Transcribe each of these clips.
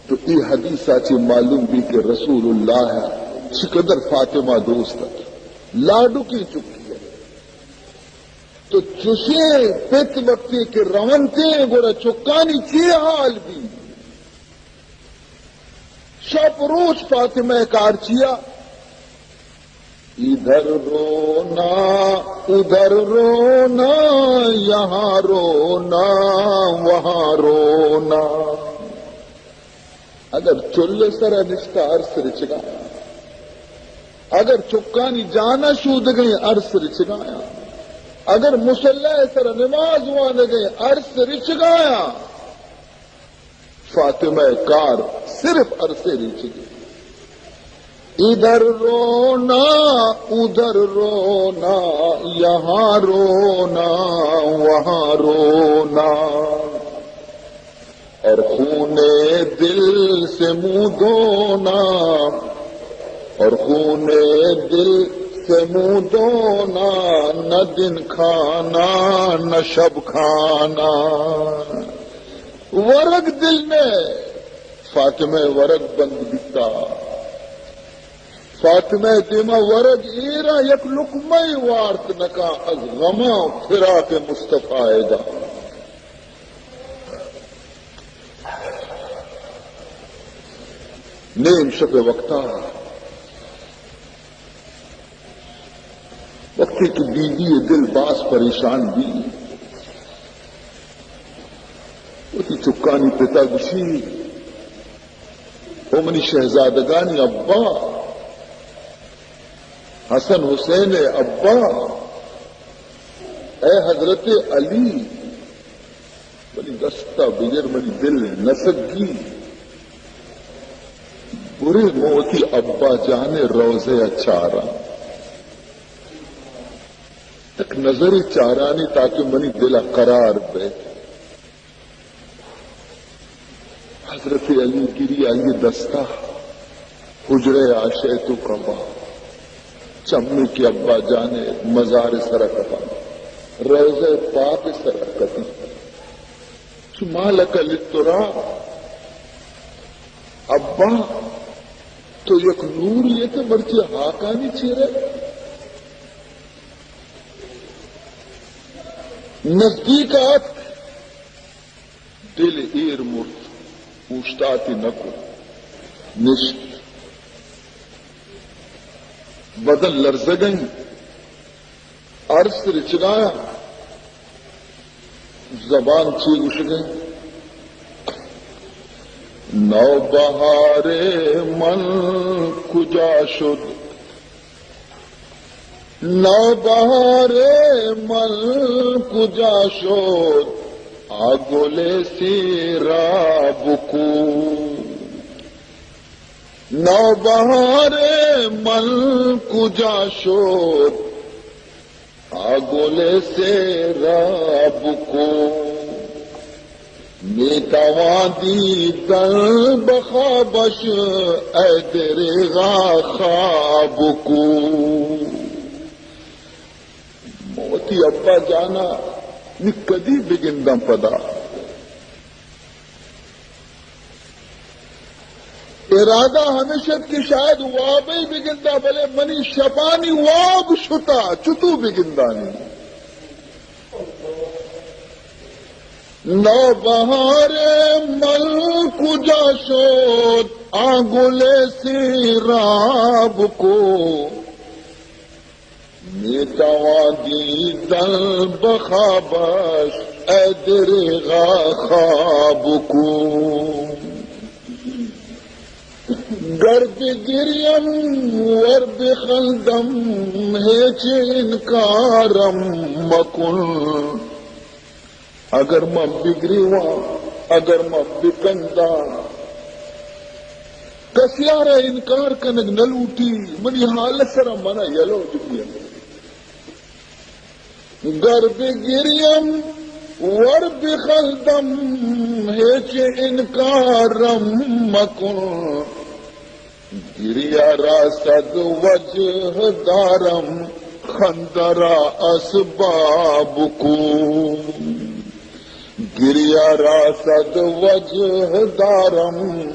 تو اے حدیث ءَ چہ معلوم بی کہ رسول اللہ ءَ چقدر فاطمہ دوست ات۔ لاڈکیں چکی ات۔ تو چشیں پت وقتی کہ رونتیں گڑا چکانی چے حال بی؟ شپ روچ فاطمہ کار چیا؟ ادھر رونا، ادھر رونا، یہاں رونا، وہاں رونا۔ اگر چل سر نشتہ ارس رچگایا، اگر چکانی جانا شودگیں ارس رچگایا، اگر مصلی سر نماز وانگیں ارس رچگایا، فاطمہ کار صرف ارسے ریچگی۔ ادھر رونا، ادھر رونا، یہاں رونا، وہاں رونا۔ اور خون دل سے منہ دھونا، اور خون دل سے منہ دھونا، نہ دن کھانا، نہ شب کھانا۔ ورگ دل نے، فاطمہ ورگ بند بیتا۔ فاطمہ دیما ورگ ایرا یک لقمہ وارت نکا، از غما فراق مصطفی دا۔ نیم شپ وقتا وقتی کہ بی بی دل باز پریشان بی، وتی چکانی پتا گوشی، او منی شہزادگانی ابا، حسن حسین ابا، اے حضرت علی، منی دستا بگر منی دل نہ سگی۔ برے من وتی ابا جان ءِ روضہ ءَ چاراں۔ یک نظرے چارانی تاکہ منی دل ءَ قرار بئے۔ حضرت علی گری آئی دستا حجرہ عائشہ تو کپا، چمی کہ ابا جان ءِ مزار سرا کپا، روضہ پاک سرا کپی۔ چو ما لک لترا، ابا تو یک نور یے کہ مرچی ہاکانی چیرے۔ نزدیک آتک، دل ایر مرت، اوشتاتی نکو، نشت۔ بدن لرزگیں، ارس رچگایا، زبان چی گوشگیں؟ نوبہار من کجا شد؟ نوبہار من کجا شد، آ گل سیراب کو۔ نوبہار من کجا شد، آ گل سیراب کو۔ می‌توان دیدن بخوابش، ای دریغا خواب کو۔ من وتی ابا جانا نی کدی بگنداں پدا۔ ارادہ ہمیش ات کہ شاید وابے بگنداں، بلے منی شپانی واب شتا، چتو بگندانی؟ نوبہار من کجا شد، آ گل سیراب کو۔ می‌توان دیدن بخوابش، ای دریغا خواب کو۔ گر بگریم ور بخندم، ہیچ انکارم مکن۔ اگر من بگریواں، اگر من بکنداں، کسیارا انکار کنگ نہ لوٹی، منی حال سرا منا یلو بگریت۔ گر بگریم ور بخندم، ہیچ انکارم مکن۔ گریہ را صد وجہ دارم، خندہ را اسباب کو۔ گریہ را صد وجہ دارم،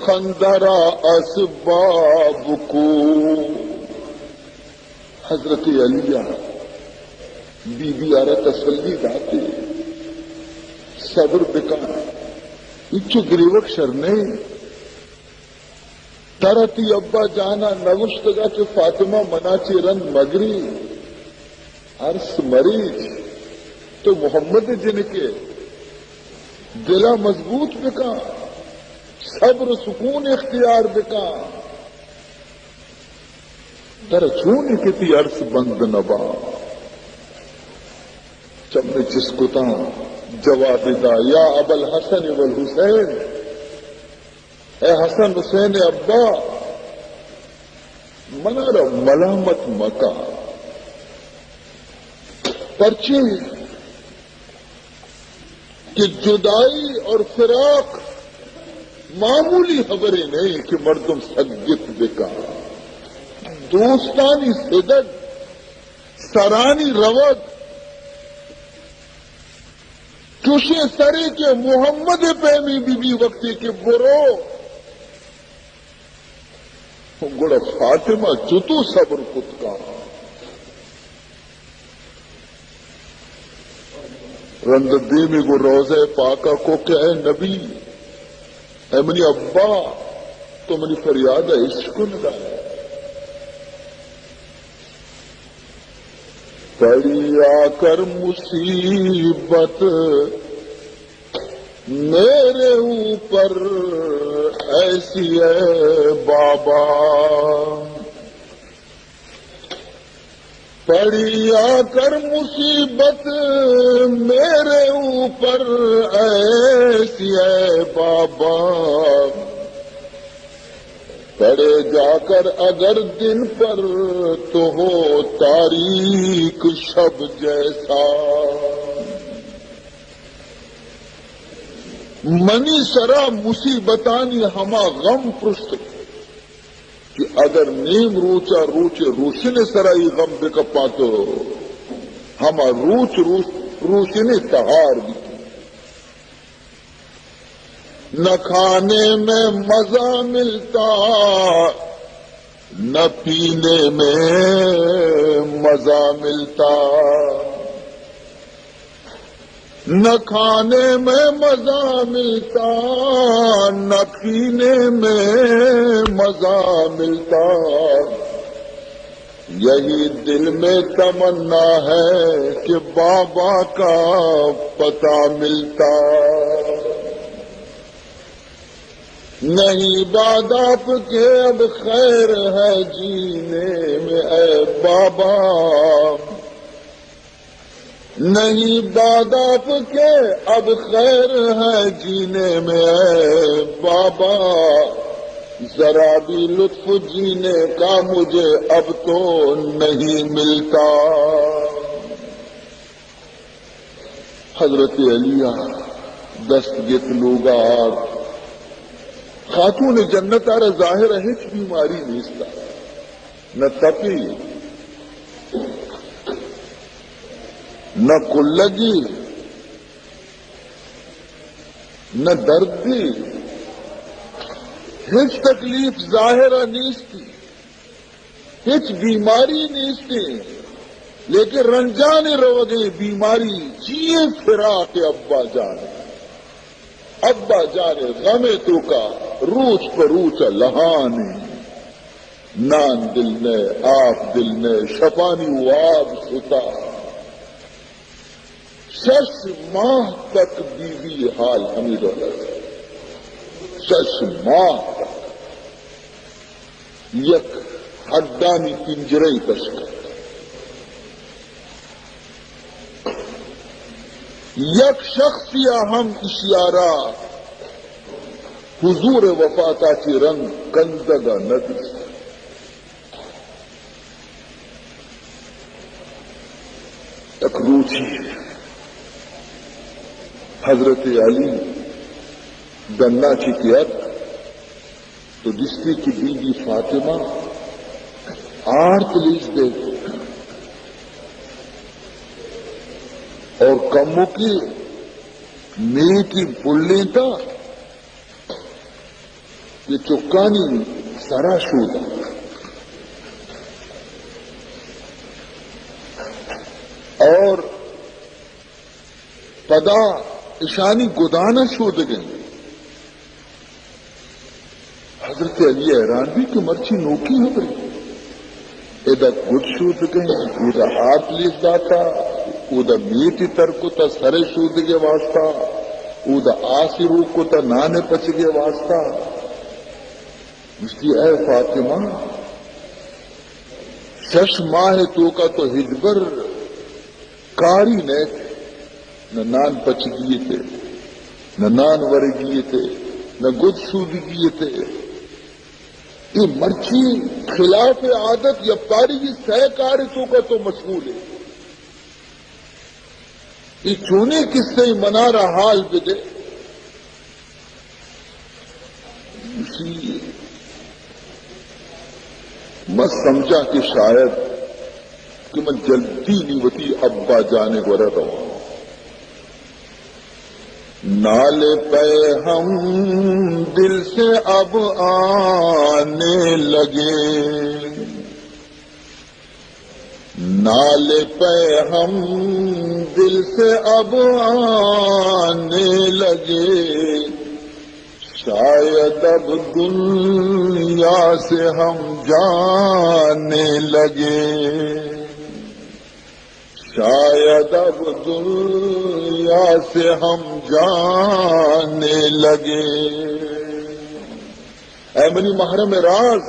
خندہ را اسباب کو۔ حضرت علی ءَ بی بی ءَ را تسلی داتے، صبر بکن، ہچو گریوگ شر نہ۔ ترا تی ابا جان ءَ نگوشتگ ءَ کہ فاطمہ منا چہ رند مگری، ارس مریچ، تو محمد ءِ جنکے، دل ءَ مضبوط بکن، صبر و سکون اختیار بکن۔ ترا چون کہ تی ارس بند نبا۔ چمے چست کتاں، جواب دا، یا ابا الحسن والحسین، اے حسن حسین ءِ ابا، منا را ملامت مکن۔ پرچے کہ جدائی اور فراق معمولی خبرے نہیں کہ مردم سگت بکن۔ دوستانی سدگ، سرانی روگ، چوشیں سرے کہ محمد ءِ پیمیں بہ بی، وقتے کہ برو، گڑا فاطمہ چتو صبر کت کن؟ رند دیمی گو روضہ پاکا کو کہ اے نبی، اے منی ابا، تو منی فریاد ءَ اشکنگ ءَ ئے۔ پڑی آ کر مصیبت میرے اوپر ایسی اے بابا، پڑی آ کر مصیبت میرے اوپر ایسی اے بابا، پڑے جا کر اگر دن پر تو ہو تاریک شب جیسا۔ منی سرا مصیبتانی ہما غم پرشت کہ اگر نیم روچا روچ روشن سرا ای غم بکپاں تو ہما روچ روش-، روشن تہار بیت۔ نہ کھانے میں مزہ ملتا، نہ پینے میں مزہ ملتا، نہ کھانے میں مزہ ملتا، نہ پینے میں مزہ ملتا۔ یہی دل میں تمنا ہے کہ بابا کا پتہ ملتا۔ نہیں بعد آپ کے اب خیر ہے جینے میں اے بابا، نہیں بعد آپ کے اب خیر ہے جینے میں اے بابا، ذرا بھی لطف جینے کا مجھے اب تو نہیں ملتا۔ حضرت علی ءَ دست گت لوگا آرت۔ خاتون جنت ءَ را ظاہر ءَ ہچ بیماری نیست، نہ تپی، نہ کلگی، نہ دردی، ہچ تکلیف ظاہر ءَ نیستی، ہچ بیماری نیستی، لیکن رنجانی روگیں بیماری چیئے؟ فراق ابا جان۔ ابا جان غم توکا روچ پہ روچ لہانی۔ نان دل نئے، آپ دل نئے، شپانی واب شتا۔ شش ماہ تک بی بی حال ہمے ڈول است۔ شش ماہ تک یک ہڈانی پنجرہ تشک۔ یک شخصی ہم اشیارا حضور وفاتا چی رند کندگا ندیست۔ یک روچی حضرت علی ڈنا چی کہ ات تو دیستی کہ بی بی فاطمہ آرت لیج دے اور کمو کی میتی پلینتا۔ یہ چکانی سرا شودہ اور پدا اشانی گدانا شودگیں۔ حضرت علی حیران بی کہ مرچی نوکی ہبرے۔ ادا گد شودگیں، اودا آپ لیس داتا، اودا میتی تر کتا سر شودگے واسطہ، اودا آسی روک کتا نان پچگے واسطہ۔ گوشتی، اے فاطمہ، شش ماہ توکا تو ہچبر کاری نئیت، نہ نان پچگی تے، نہ نان ورگی تے، نہ گد شودگی تے۔ اے مرچی خلاف عادت یا پاری سہ کار توکا تو مشغول ہے۔ اے چونیں قصہ منارا حال بدے۔ اسی من سمجھا کہ شاید کہ من جلدی نی وتی ابا جانے گورا رواں۔ نالے پہ ہم دل سے اب آنے لگے، نالے پہ ہم دل سے اب آنے لگے، شاید اب دنیا سے ہم جانے لگے، شاید اب دنیا سے ہم جانے لگے۔ اے منی محرم راز،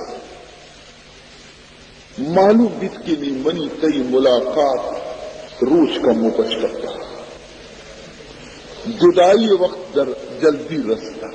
معلوم بیت کہ نی منی تئی ملاقات روچ کمو پچ کپتا، جدائی وقت در جلدی رستا۔